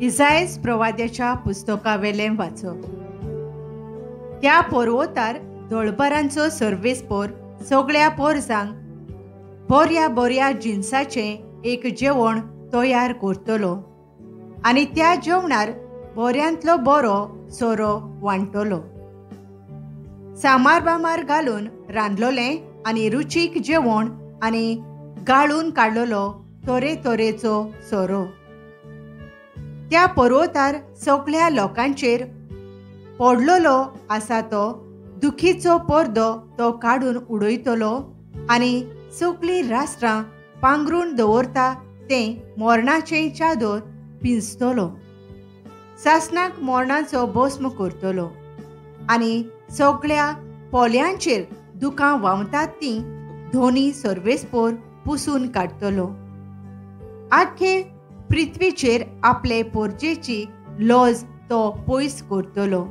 इजायस प्रवाद्याच्या पुस्तकावेलें वाचप. त्या पर्वतार धोळबरांचो सर्वेस्पोर सगळ्या पोरजांक बऱ्या बऱ्या जिनसाचें एक जेवण तयार करतलो आनी त्या जेवणार बऱ्यांतलो बरो सोरो वांटलो. सामार बामार घालून रांदलोलें आनी रुचीक जेवण आनी गाळून काडलेलो तरेतरेचो सोरो. त्या पर्वतार सगळ्या लोकांचेर पडलेलो आसा तो दुखीचो पर्दो तो काडून उडयतलो आनी सगळीं राष्ट्रां पांगरून दवरता तें मरणाचें चादर पिंजतलो. सासणाक मरणाचो भस्म करतलो आनी सगळ्या पोल्यांचेर दुकां व्हांवतात तीं धोनी सर्वेस्पोर पुसून काडटलो. आख्खे पृथ्वीचेर आपले पोरजेची लज तो पयस करतलो,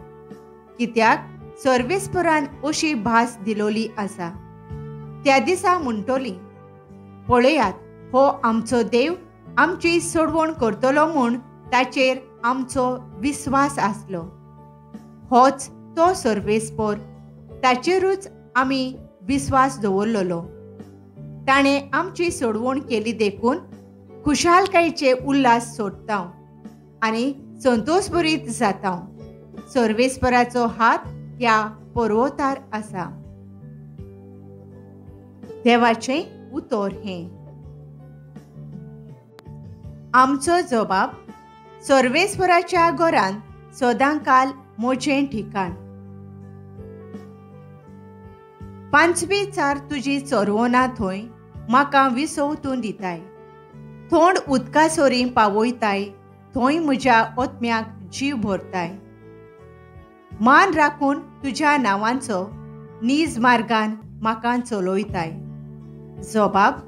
कित्याक सर्वेस्परान अशी भास दिलोली आसा. त्या दिसा म्हणटली, पळयात हो आमचो देव आमची सोडवण करतलो म्हूण ताचेर आमचो विस्वास आसलो. होच तो सर्वेस्पोर, ताचेरूच आमी विस्वास दवरलेलो. ताणें आमची सोडवण केली देखून खुशालकायेचे उल्हास सोडता आनी संतोषभरीत जाता. सर्वेस्पराचो हात ह्या पर्वतार आसा. देवाचें उतर हें. आमचो जबाब सर्वेस्पराच्या घरांत सदांकाल म्हजें ठिकाण. पांचवी चार तुजी चरवना थंय म्हाका विसव तूं दिताय. थोंड उदका सोरी पावयताय, थंय म्हज्या आत्म्याक जीव भरताय. मान राखून तुज्या नांवांचो नीज मार्गान म्हाका चलयताय. जबाब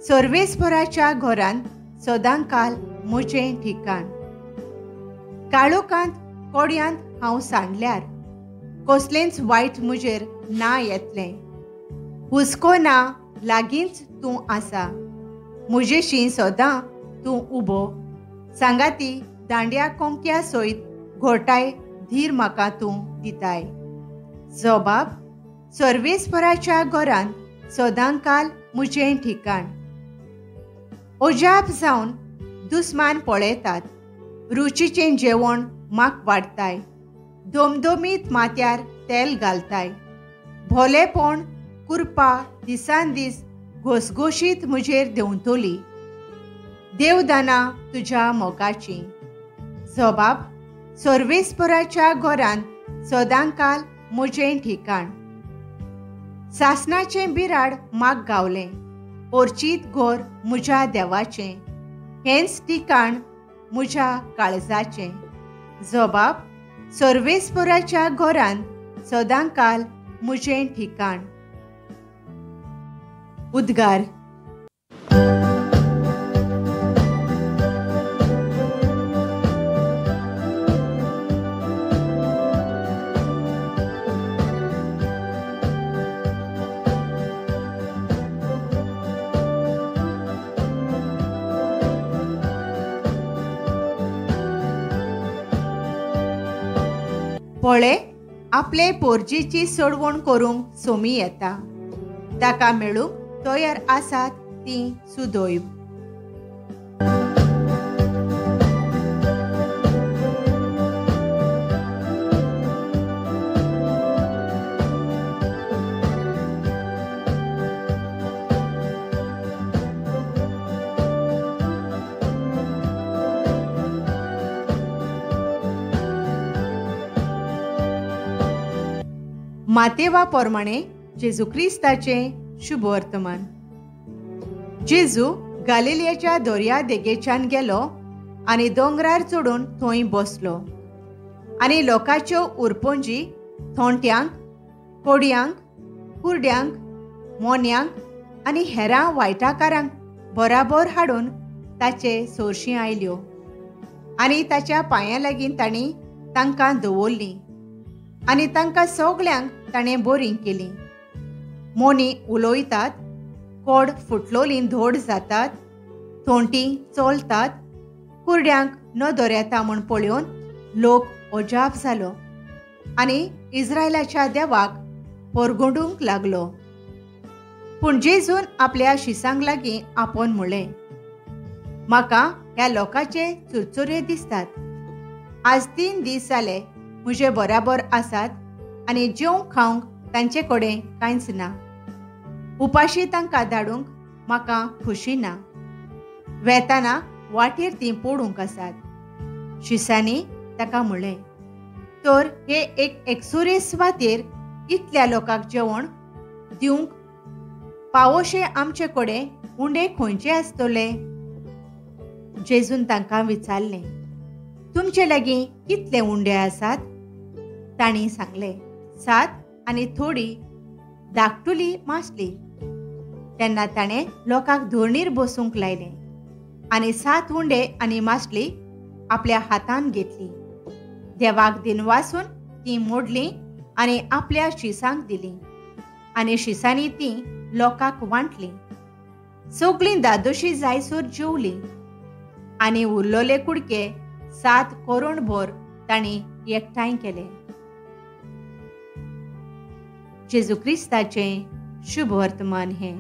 सर्वेस्पराच्या घरांत सदांकाल म्हजें ठिकाण. काळोखांत कोड्यांत हांव सांडल्यार कसलेंच वायट म्हजेर ना येतलें. हुस्को ना लागींच तूं आसा, म्हजेशी सदां तूं उबो. सांगाती दांड्या कोंक्या सयत घोटाय धीर म्हाका तूं दिताय. जबाब सर्वेस्पराच्या घरांत सदांकाल म्हजें ठिकाण. अजाप जावन दुस्मान पळयतात, रुचीचें जेवण म्हाक वाडटाय. दोमदोमीत माथ्यार तेल घालताय. भोलेपण कुरपा दिसान दीस घोसघोशीत म्हजेर देंवतली. देवदाना तुज्या मोगाची. जबाब सर्वेस्पराच्या घरांत सदांकाल म्हजें ठिकाण. सासणाचें बिराड म्हाक गावलें, ओर्चीत घर म्हज्या देवाचें, हेंच ठिकाण म्हज्या काळजाचें. जबाब सर्वेस्पराच्या घरांत सदांकाल म्हजें ठिकाण. उद्गार. पळे आपले पोरजेची सोडवण करूंक सोमी येता, ताका मेळूंक तयार आसात तीं सुदैव. मातेवा प्रमाणे जेजू क्रिस्ताचें शुभवर्तमान. जेजू गालिलियाच्या दर्या देगेच्यान गेलो आनी दोंगरार चडून थंय बसलो आनी लोकांच्यो उरपोंजी थोंट्यांक, कोडयांक, कुरड्यांक, मोन्यांक आनी हेरां वायटाकारांक बराबर हाडून ताचे सोरशीं आयल्यो आनी ताच्या पांयां लागीं तांणी तांकां दवरलीं आनी तांकां सगल्यांक ताणें बरीं केलीं. मोनी उलयतात, कोड फुटलोलीं धोड जातात, थोंटी चलतात, कुरड्यांक नदर येता म्हूण पळोवन लोक अजाप जालो आनी इस्रायलाच्या देवाक परगोंडूंक लागलो. पूण जेजून आपल्या शिसांक लागीं आपोवन म्हणलें, म्हाका ह्या लोकांचे चुरचुरे दिसतात. आज 3 दीस जाले म्हजे बराबर आसात आनी जेवंक खावंक तांचे कडेन कांयच ना. उपाशी तांकां धाडूंक म्हाका खुशी ना. वेताना वाटेर तीं पडूंक आसात. शिसांनी ताका म्हणलें, तर हे एक एकसुरे सुवातेर इतल्या लोकांक जेवण दिवंक पावोशे आमचे कडेन उंडे खंयचे आसतले? जेजून तांकां विचारलें, तुमचे लागीं कितले उंडे आसात? तांणी सांगलें, 7 आनी थोडी धाकटुली मासली. तेन्ना ताणें लोकांक धोरणीर बसूंक लायलें आनी 7 उंडे आनी मासली आपल्या हातान घेतली. देवाक दिनवासून तीं मोडलीं आनी आपल्या शिसांक दिलीं आनी शिसांनी तीं लोकांक वांटलीं. सगळीं दादोशी जायसर जेवलीं आनी उरलेले कुडके 7 करोडभर तांणी एकठांय केले. जेजू क्रिस्ताचें शुभ वर्तमान हें.